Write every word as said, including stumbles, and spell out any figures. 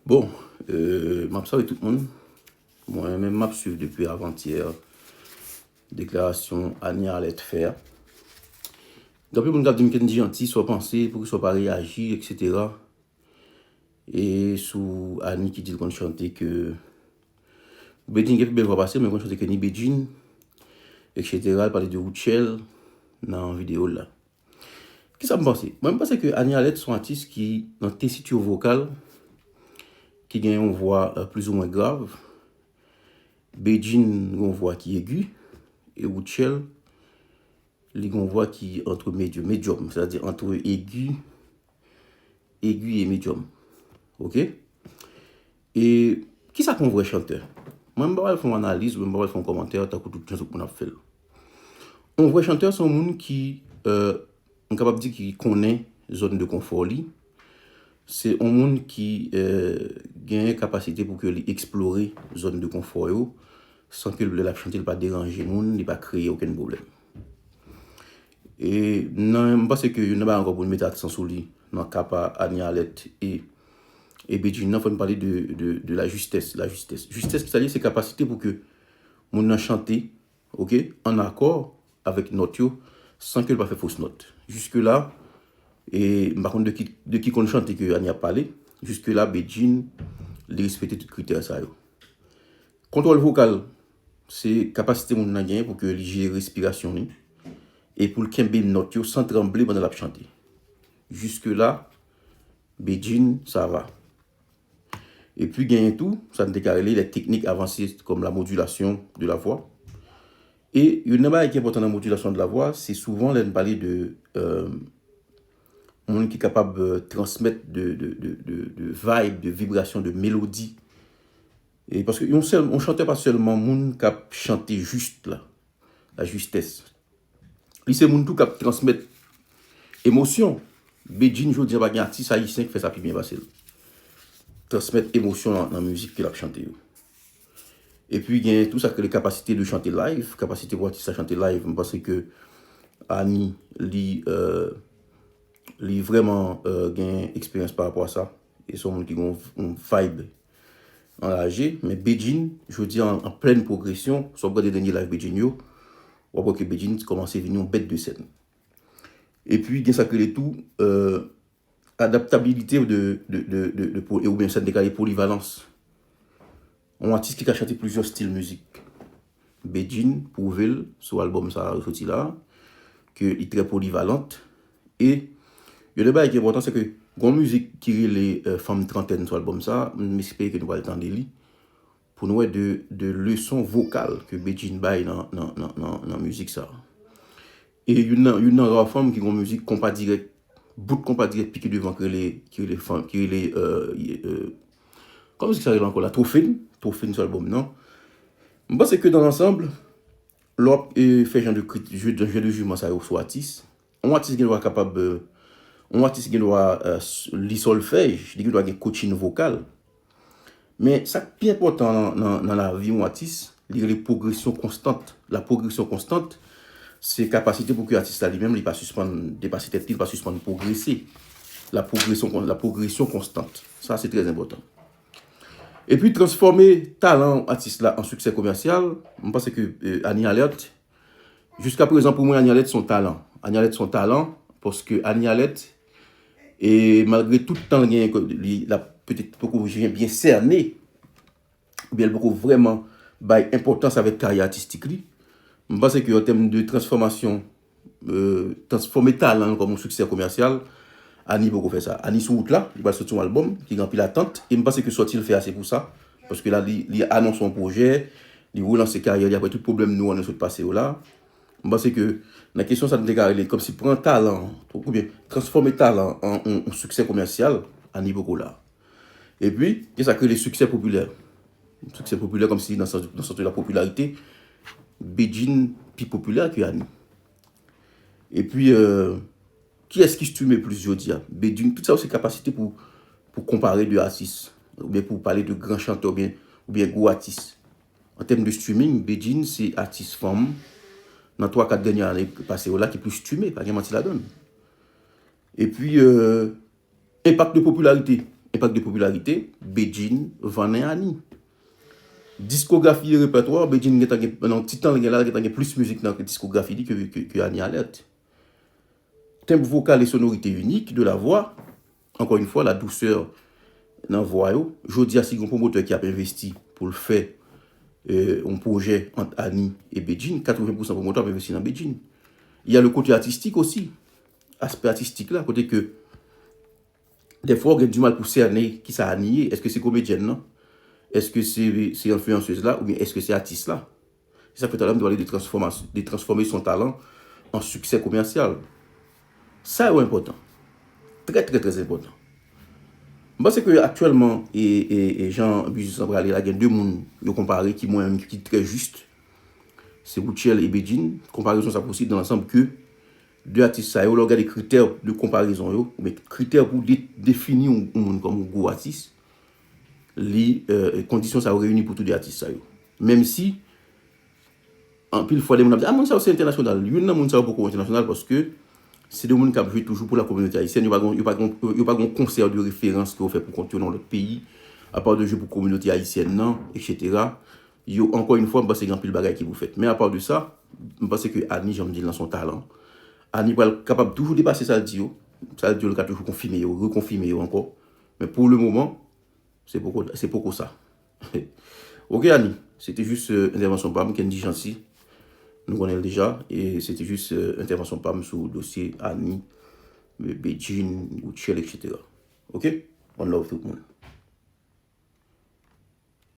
Bon, euh, m ap salye tout moun. Mwen menm m ap swiv depi avantyè deklarasyon Annie Arlette fè a. Gen anpil moun k ap di m Kendy Jeanty, sa w panse, poukisa w pa reyaji, et cetera. E sou Annie ki di l konn chante ke Bedjine gen pi bèl vwa pase l, men l konn chante ke ni Bedjine, et cetera. L pale de Rutshelle nan videyo l la. Kisa m panse? Mwen, m panse ke Annie Arlette se yon atis ki nan tesityo vokal ki gen yon vwa euh, plizoumwen grav. Bedjine gen yon vwa ki egi, e Rutshelle, li gen yon vwa ki entre medyòm, medyòm, sètadi entre egi, egi e medyòm. Oke? E kisa k yon vrè chantè? Mwen, m pa pral fè yon analiz, mwen, m pa pral fè yon kòmantè, tankou tout jan tout moun ap fè l. Yon vrè chantè, se yon moun ki, euh, m kapab di ki konnen zòn de konfò li. Se yon moun ki euh, genyen kapasite pou ke li eksplore zòn de konfò yo, san ke lè l ap chante, li pa deranje moun, li pa kreye okenn pwoblèm. E nan, m panse ke youn nan bagay ankò pou n mete aksan sou li, nan ka pa Annie Arlette e, e Bedjine nan, fò n pale de, de, de la justesse, la justesse. Justesse ki sa li ye, se kapasite pou ke moun nan chante, oke, an akò avèk nòt yo, san ke l pa fè fos nòt. Jiske la, e m pa konn de ki, de ki konn chante ke Annie ap pale, jiske la, Bedjine, li respekte tout kritè sa yo. Kontwòl vokal, se kapasite moun nan genyen pou ke li jere respirasyon li, e pou l kenbe nòt yo san tranble pandan l ap chante. Jiske la, Bedjine, sa va. Epi genyen tou, sa n te ka rele les techniques avancées comme la modulation de la voix. E youn nan bagay ki enpòtan nan modilasyon de la vwa, se souvan lè n pale de euh, moun ki kapab euh, transmèt de, de, de, de, de vibe, de vibrasyon, de melodi. E paske yon sèl, yon chantè pa sèlman moun k ap chante jis la, la justesse. Li se moun tou k ap transmèt emosyon. Bedjine jodi a pa gen atis ayisyen ki fè sa pi byen pase l. Transmèt emosyon nan, nan mizik ke l ap chante yo. Epi gen tou sa k rele kapasite de chante live, kapasite pou atis la chante live. M panse ke Annie, li, euh, li vrèman euh, gen eksperyans pa rapò a sa. E se yon moun ki gen yon, yon vibe anraje. Men Bedjine, jodi a, an, an plèn pwogresyon, si w ap gade dènye live Bedjine yo, w ap wè ke Bedjine kòmanse vin yon bèt de sèn. Epi gen sa k rele tou euh, adaptabilite de, de, de, de, de po- e oubyen sa n te ka rele polivalans. Yon atis ki ka chante plizyè stil mizik. Bedjine pwouve l sou albòm sa a soti la, ke li trè polivalant. E yon de bagay ki enpòtan, se ke gon mizik ki rele euh, Fanm Trantèn sou albòm sa a, m espere ke nou pral tande li, pou n wè de, de leson vokal ke Bedjine bay nan, nan, nan, nan, nan mizik sa a. E youn nan, youn nan ra fanm ki gon mizik konpa dirèk, bout konpa dirèk pike devan ki rele, ki rele fanm, ki rele, euh, euh, kòman mizik sa rele ankò la? Twofen, Twofen sou albòm nan. M panse ke nan lansanb, lè w ap euh, fè jan de krit, jan de jiman sa yo sou atis, yon atis gen dwa kapab, euh, yon atis gen dwa euh, li sòlfèj, li gen dwa gen coaching vokal. Men sa k pi enpòtan nan, nan, nan lavi yon atis, li rele pwogresyon konstant. La pwogresyon konstant, se kapasite pou ke atis la li menm, li pa sispann depase tèt li, li pa sispann pwogrese. La pwogresyon, la pwogresyon konstant. Sa, se trè enpòtan. Epi, transfòme talan atis la an siksè komèsyal, m panse ke euh, Annie Arlette, jiska prezan, pou mwen, Annie Arlette se yon talan. Annie Arlette se yon talan, paske Annie Arlette, e malgre tout tan l genyen, ke li, l ap petèt poko byen, byen sène, oubyen l poko vrèman bay enpòtans avèk karyè atistik li, m panse ke an tèm de transfòmasyon, euh, transfòme talan l kòm yon siksè komèsyal, Annie poko fè sa. Annie sou wout la, li pral soti yon albòm ki gen anpil atant, e m panse ke sòti l fè a se pou sa, paske la, li, li anonse yon pwojè, li relanse karyè li apre tout pwoblèm nou an nou sot pase yo la. M panse ke nan kesyon sa, nou te ka rele kòmsi pran talan, oubyen transfòme talan an yon, yon siksè komèsyal, Annie poko la. Epi, gen sa k rele siksè popilè. Siksè popilè kòmsi nan sans, nan sans de la popularité, Bedjine pi popilè ke Annie. Epi, euh, kiyès ki streame plis jodi a? Bedjine, tout sa yo se kapasite pou, pou konpare de atis, oubyen pou pale de gran chantè, oubyen, oubyen gwo atis. An tèm de streaming, Bedjine se atis fanm nan twa kat dènye ane pase yo la ki plis streame, pa gen manti ladan l. Epi, euh, enpak de popilarite. Enpak de popilarite, Bedjine vannen Annie. Diskografi e repètwa, Bedjine gentan gen, nan ti tan l gen la, l gentan gen plis mizik nan diskografi li ke, ke, ke Annie Alerte. Timbre vocal et sonorité unique de la voix, encore une fois, la douceur nan vwa yo. Jodi a, si gen yon pwomotè ki ap envesti pou l fè euh, yon pwojè ant Annie e Bedjine, katreven pousan pwomotè ap envesti nan Bedjine. Il y a le côté artistique aussi, aspè atistik la, kote ke dèfwa ou gen di mal pou sène kisa Annie ye. Èske se komedyèn nan? Èske se se enfliyansez la? Oubyen èske se atis la? Se sa k fè talè m te pale de transfòmas- de transfòme son talan an siksè komèsyal. Sa yo enpòtan. Trè, trè, trè enpòtan. M panse ke aktyèlman, e, e, e jan biznis lan prale la, gen de moun yo konpare ki mwen menm ki trè jis. Se Rutshelle e Bedjine. Konparezon sa posib nan le sans ke de atis sa yo, lè w gade kritè de konparezon yo, oubyen kritè pou de- defini yon yon moun kòm yon gwo atis, li, euh, kondisyon sa yo reyini pou tou de atis sa yo. Menm si, anpil fwa, de moun ap di, ah, moun sa yo se entènasyonal. Youn nan moun sa yo poko entènasyonal paske se de moun k ap jwe toujou pou la kominote ayisyèn. Yo pa gon, yo pa gon, yo pa gon konsè de referans ke yo fè pou kont yo nan lòt peyi, apa de jwe pou kominote ayisyèn nan, et cetera. Yo, ankò yon fwa, m panse gen anpil bagay ki pou fèt. Men apa de sa, m panse ke Annie, jan m di l lan, se yon talan. Annie pral kapab toujou depase sa l di yo. Sa l di yo, l ka toujou konfime yo, rekonfime yo ankò. Men pou le moman, se poko, se poko sa. Ok, Annie, se te jis euh, entèvansyon pa m, Kendy Chancy. Nou konnen l deja. E se te jis euh, entèvansyon pa m sou dosye Annie, Bedjine, Rutshelle, et cetera. Ok? One love tout moun.